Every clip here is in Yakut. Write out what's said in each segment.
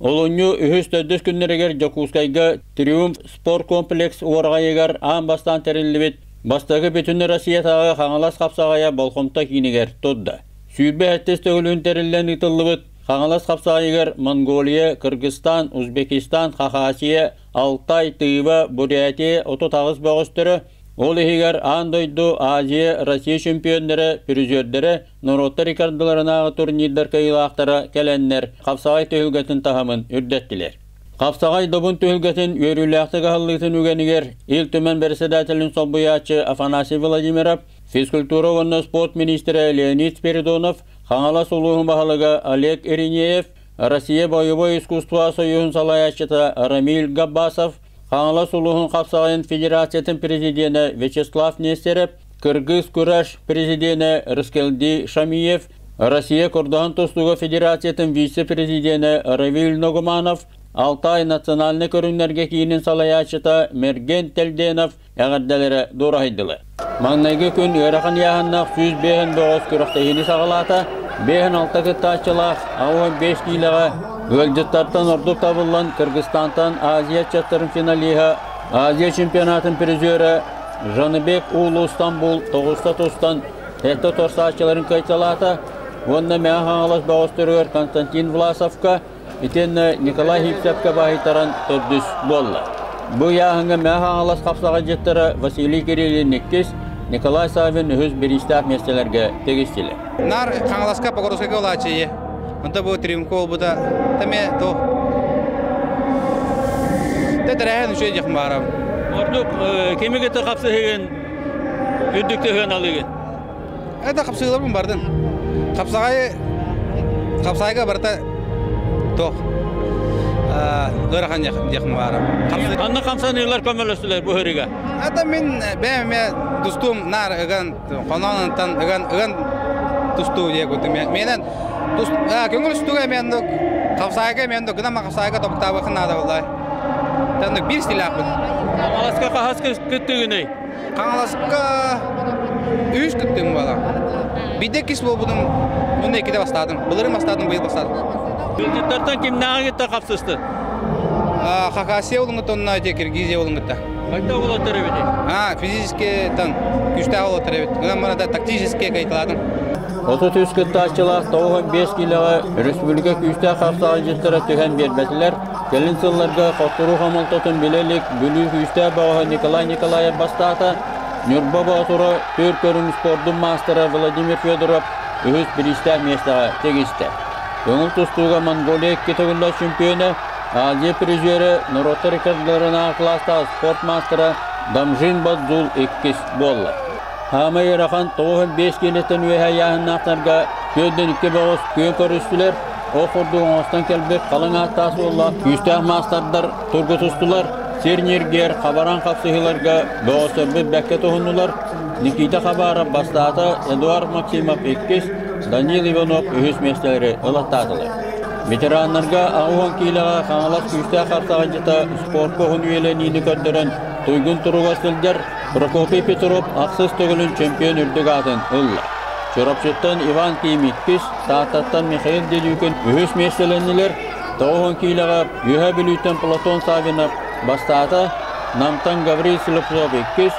Олунньу үһүс-төрдүс күннэригэр Дьокуускайга Триумф спорткомплекс уораҕайыгар аан бастаан тэриллибит бастакы бүтүн Россиятааҕы Хаҥалас хапсаҕайа болҕомто киинигэр турда. 27 төгүлүн тэриллэн ыытыллыбыт Хаҥалас хапсаҕайыгар Монголия, Кыргызстан, Узбекистан, Хакасия, Алтай, Тыва, Бурятия 38 бөҕөстөрө, ол иһигэр аан дойду, Азия, Россия чемпионнара, призердэрэ норуоттар иккардыларынааҕы турнирдар кыайыылаахтара кэлэннэр хапсаҕай түһүлгэтин таһымын үрдэттилэр. Хапсаҕай добун түһүлгэтин үөрүүлээхтик аһыллыытын үгэнигэр Ил Түмэн бэрэссэдээтэлин солбуйааччы Афанасий Владимиров, физкультура уонна спорт миниистирэ Леонид Спиридонов, Хаҥалас улууһун баһылыга Олег Иринеев, Россия боевой искусство союһун салайааччыта Рамиль Габбасов, Хаҥалас улууһун хапсаҕайын федерациятын президенэ Вячеслав Нестеров, Кыргыз Кураш президенэ Рыскелди Шамиев, Россия Курдаһан тустууга федерациятын вице-президенэ Равиль Ногуманов, Алтай национальнай көрүҥнэргэ киинин салайааччыта Мерген Тельденов эҕэрдэлэрэ дуораһыйдылар. Маҥнайгы күн ыарахан ыйааһыннаах 105 бөҕөс күрэхтэһиини саҕалаата. 56 кыттааччылаах 85 киилэҕэ ыалдьыттартан ордук табыллан Кыргызстантан Азия ыччаттарын финалиһа, Азия чемпионатын призера Жаныбек Уулу Стамбул тоҕуста тустан сэттэ торсааччыларын кыайталаата уонна Мэҥэ Хаҥалас бөҕөстөрүгэр Константин Власовка итиэннэ Николай Сивцевкэ баһыйтаран төрдүс буолла. Бу ыйааһыҥҥа Мэҥэ Хаҥалас хапсаҕайдьыттара Василий Кириллин иккис, Николай Саввин үһүс бириистээх миэстэлэргэ тигистилэр. Нар Хаҥаласка Покровскайга улааччы Онто бу Тримко буолбута тэме то Тэтэрээһин үчүгэй диэх баарам. Ордук кими кытта хапсыһыгын үрдүк тыһыан алыгын? Это хапсыыларбын бардын. Хапсаҕай хапсаайга барыта туох ыарахан диэх баарам. Ханна хамсаныылар көмөлөстүлэр бу ырыга? Это мин бэйэм тустуум наар ыган хоноонтан ыган ыган тустуу диye кутум. Менен көҥүл устуга мен хапсаайга мен гына хапсаайга топтаабыкын наада буллай. Тандык биир стилаахпын. Хаҥаласка хаһас кыттыгыный? Хаҥаласка үс кыттыым буола. Биирдэ иккис буолбутум, уонна иккитэ бастаатым. Былырыын бастаатым, быйыл бастаатым. Ыалдьыттартан кимнээҕи кытта хапсыстын? Хакасия улуҥҥутта уонна Киргизия улуҥҥутта. Хайдах уолаттар эбитий? А, физически тан күүстээх уолаттар эбит. Гынан баран тактически кайталаатым. 33 кыттааччылаах 95 киилэҕэ республика күүстээх хапсаҕайдьыттара түһэн биэрбэтилэр. Кэлин сылларга хотторуу хомолтотун билэ илик Бүлүү күүстээх бөҕөһө Николай Николаев бастаата. Ньурба Боотура түөрт көрүҥ спордун маастара Владимир Федоров үһүс бириистээх миэстэҕэ тигистэ. Көҥүл тустууга Монголия икки төгүллээх чемпиона, Азия призерэ, норуоттар иккардыларынааҕы кылаастаах спорт маастара Дамжин Бадзул иккис буолла. Хаамай ыарахан 95 киилэттэн үөһэ ыйааһыннаахтарга күөлдэн икки бөҕөс күөн көрүстүлэр. Ол курдук оҥостон кэлбит халыҥ ааттаах суоллаах күүстээх маастардар тургутустулар. Сир ньиргиэр хабаран хапсыһыыларга бөҕөстөрбүт бэккэ туһуннулар. Никита Хабаров бастаата, Эдуард Максимов иккис, Данил Иванов үһүс миэстэлэри ылаттаатылар. Ветераннарга 80 киилэҕэ Хаҥалас күүстээх хапсаҕайдьыта спортка уһун үйэлэниини көрдөрөн туйгун туруга сылдьар Прокопий Петров ахсыс төгүлүн чемпион үрдүк аатын ылла. Чурапчыттан Иван Ким иккис, Тааттаттан Михаил Дедюкин үһүс миэстэлэннилэр. 90 киилэҕэ Үөһээ Бүлүүттэн Платон Савинов бастаата, Намтан Гаврил Слепцов иккис,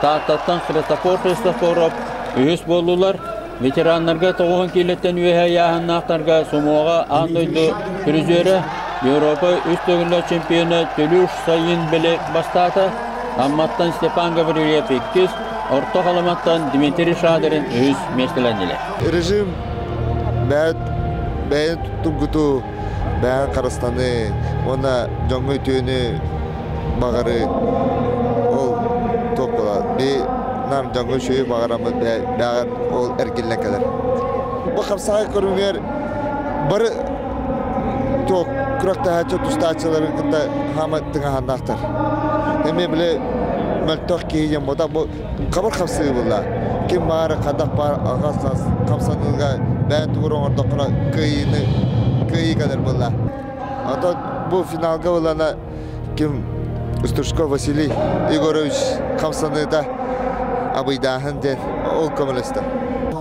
Тааттаттан Христофор Христофоров үһүс буоллулар. Ветераннарга 90 киилэттэн үөһээ ыйааһыннаахтарга сумоҕа аан дойду призерэ, Европа үс төгүллээх чемпиона Төлүүш Сайын Били бастаата, Амматтан Степан Гаврильев иккис, Орто Халыматтан Дмитрий Шадрин үһүс миэстэлэннилэр. Режим бэйэт бэйэн тургутуу, бэйэн харыстаныы уонна дьоҥҥо үтүөнү баҕарыы ол туох буолар би нам дьоҥҥо үчүгэйи баҕараммыт бэйэҕэр ол эргиллэн кэлэр. Бу хапсаҕай көрүҥэр бары туох күрэхтэһээччи тустааччылары кытта хаама тыҥаһаннаахтар. Эмиэ били мөлтөх киһи диэн буолта бу хабыр хапсыы буолла. Ким баары хадах баар аҕас хамсаныыга бэйэн тугур оҥордоххуна кыайыыны кыайыы кэлэр буолла. Оттон бу финалга булана ким Стручков Василий Егорович хамсаныыта абыйдааһын диэн ол көмөлөстө.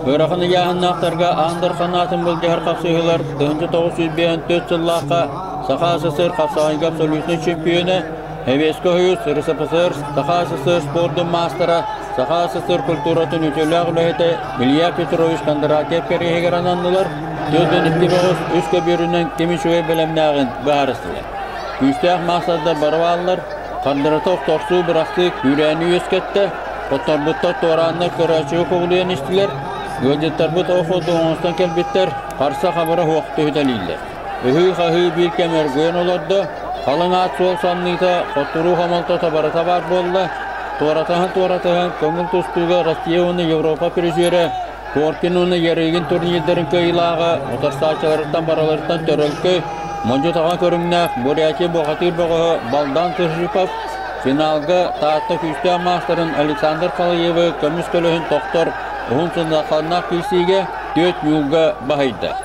Ыарахан ыйааһыннаахтарга аан дархан аатын былдьаһар хапсыһыылар 1954 сыллаахха Саха СССР хапсаҕайга абсолютнай чемпиона, Эбиэскэ Союз РСФСР Саха СССР спордун маастара, Саха СССР культуратын үтүөлээх үлэһитэ Илья Петрович Кондратьев кэриэһигэр ананнылар. 42 бөҕөс үс көбүөрүнэн ким үчүгэй бэлэмнээҕин быһаарыстылар. Күүстээх маастардар бары бааллар, хардырата охторсуу бырахтыы күүрээни үөскэттэ, хотторбуттар туорааннар көрөөччүгү кубулуйан истилэр, ыалдьыттарбыт ох оҥостон кэлбиттэр, харса хабыра суох түһүтэлииллэр. Ыһыы-хаһыы биир кэм өргөйөн олордо, халыҥ аат суол санныыта, хотторуу хомолтото барыта баар буолла, туоратыһан-туоратыһан көҥүл тустууга Россия уонна Европа призерэ Коркин уонна Ярыгин турнирдарын кыайыылааҕа утарсааччыларыттан барыларыттан төрөлкөй, модьу-таҕа көрүҥнээх Бурятия бухатыыр бөҕөһө Балдан Тыржипов финалга Таатта күүстээх маастарын Александр Халыевы көмүс көлөһүн тохтор уһун сындаханнаах киирсиигэ түөрт ньуулга баһыйда.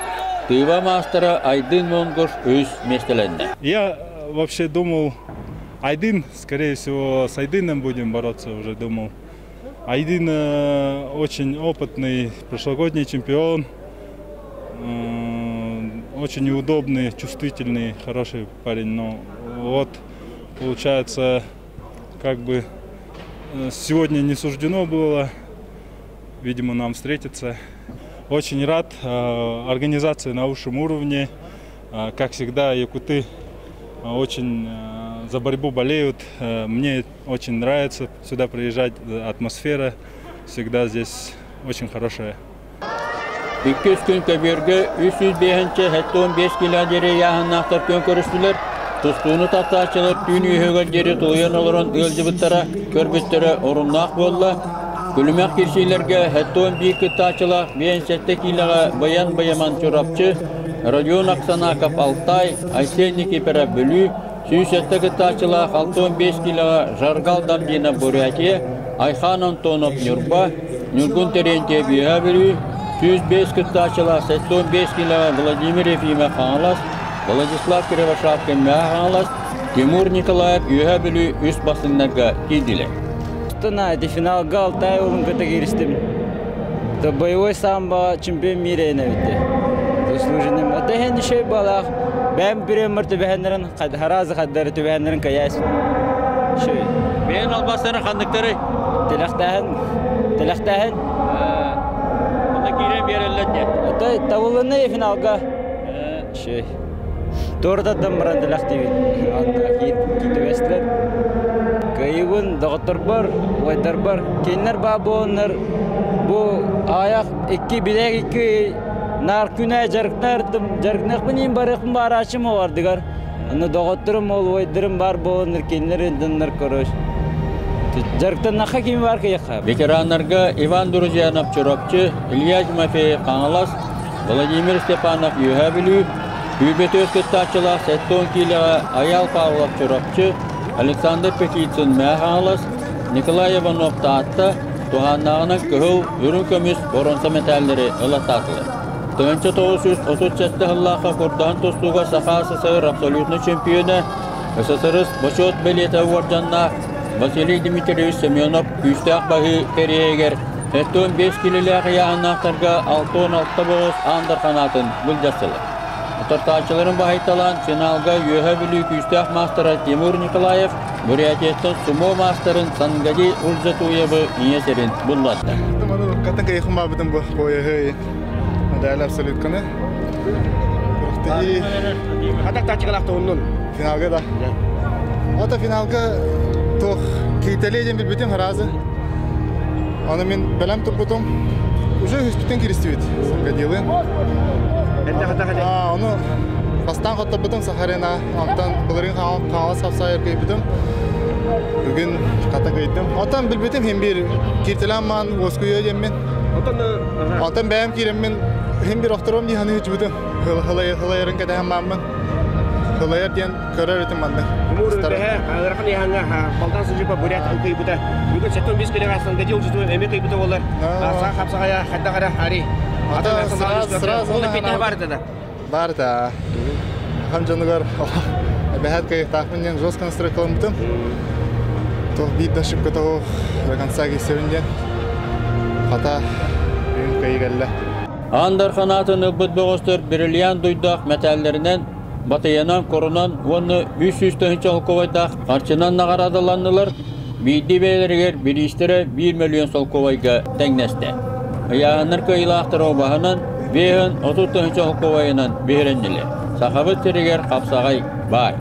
Тыыба маастара Айдын Монгуш үс миэстэлэннэ. Я вообще думал, Айдын, скорее всего, с Айдыном будем бороться уже думал. Айдын очень опытный прошлогодний чемпион, очень удобный, чувствительный, хороший парень. Но вот, получается, как бы сегодня не суждено было, видимо, нам встретиться. Очень рад. Организация на высшем уровне. Как всегда, якуты очень за борьбу болеют. Мне очень нравится сюда приезжать. Атмосфера всегда здесь очень хорошая. Иккис күн көбүөргэ 305 75 кило диэри ыйааһыннаахтар күөн көрүстүлэр. Тустууну таптааччылар түүн үөһүгэр диэри тулуйан олорон ыалдьыбыттара, көрбүттэрэ оруннаах буолла. Күлүмэх кирсиилэргэ 71 кыттааччылаах 57 киилэҕэ Баян Баяман Чурапчы, Родион Аксанаков Алтай, Айсен Никифоров Бүлүү, 107 кыттааччылаах 65 киилэҕэ Жаргал Дамдинов Бурятия, Айхан Антонов Ньурба, Ньургун Терентьев Үөһээ Бүлүү, 105 кыттааччылаах 75 киилэҕэ Владимир Ефимов Хаҥалас, Владислав Кривошапкин Мэҥэ Хаҥалас, Тимур Николаев Үөһээ Бүлүү үс бастыҥнарга киирдилэр. Ити финалга Алтай уолун кытта кииристим. То боевой самбо чемпион мира эбитти. Заслуженным. Это хен еще балах. Бэм бүрөмөр түбэһэннэрин харазы хаддары түбэһэннэрин каяс. Шөй. Бэйэн албастарын ханныктары? Тилэхтээһин. Тилэхтээһин. Онно киирэн биэрэллэр дии. Это табылынны финалга. Шөй. Туордаттан баран тилэхтиибин. Анна киитибэстилэр. Кыайыбын доҕотторбор, убайдарбар, кинилэр баа буоланнар бу аҕыйах икки билэк икки наар күнэ дьарыктаартым, дьарыктаахпын иин барыахпын баарааччым олардыгар. Аны доҕотторум ол убайдарым баар буоланнар кинилэр ыйданнар короче. Дьарыктаннахха кими бар кыйахха. Ветераннарга Иван Друзьянов Чурапчы, Илья Тимофеев Хаҥалас, Владимир Степанов Үөһээ Бүлүү, Күүбэтиэс кыттааччылаах 70 киилэҕэ Айаал Павлов Чурапчы, Александр Петицын Мэҥэ Хаҥалас, Николай Иванов Таатта туһааннааҕынан кыһыл, үрүҥ көмүс, боруонса мэтээллэри ылаттаатылар. 1937 сыллаахха курдаһан тустууга Саха СССР абсолютнай чемпиона, СССР бочуот бэлиэтэ уордьаннаах Василий Дмитриевич Семенов күүстээх баһыы кэриэһигэр 75 килилээх ыйааһыннаахтарга 66 боҕус аан дарханаатын былдьастылар. Утартааччыларын баһыйталаан финалга Үөһээ Бүлүү күүстээх маастара Тимур Николаев Бурятияттан сумо маастарын Сангади Ульзатуевы ийэ сирин булларда. Катын кайхым бабытым бу поеһы медаль абсолютканы. Хатак тачкалаах оннун. Финалга да. Ата финалга туох киитэлиэ диэн билбитим харазы. Аны мин бэлэм турбутум. Уже үспүтүн киристибит. Сангадилын. Ону бастаан хотторбутум Сахарина. Онтон былырыын хаҥалас хапсаайар кыйбытым. Бүгүн хата кыйдым. Оттон билбитим хим бир кииртэлээн маан уоскуйуо диэммин. Онтон бэйэм киирэммин хим бир охторуом дии саныы сылдьыбытым. Хылайарын кэтэһэн мааммын. Хылайар диэн көрөр этим манна. Тимур бэһэ ыарахан ыйааһыҥҥа Балдан Сыжипа бурят кыйбыта. Бүгүн 75 килоҕа Сангадил учуту эмиэ кыйбыта буолар. Саха хапсаҕайа хайдах эрэ ари. Сразу сразу бар да. Бар да. Хам дьонугар бэһэт кыйыктаахпын диэн жестко настройкаламмытым. Туох биир да ошибка того до конца киирсэбин диэн. Хата бүгүн кыайыы кэллэ. Аан Дархан аатын ылбыт бөҕөстөр бриллиант дуйдаах мэтээллэринэн, батыйанан, курунан уонна 300 тыһыынча солкуобайдаах харчынан наҕараадаланнылар, биирдии бэйэлэригэр бириистэрэ биир мөлүйүөн солкуобайга тэҥнэстэ. Ыйааһыннар кыайыылаахтара убаһанан 530 тыһыынча солкуобайынан биһирэннилэр. Сахабыт сиригэр хапсаҕай баар.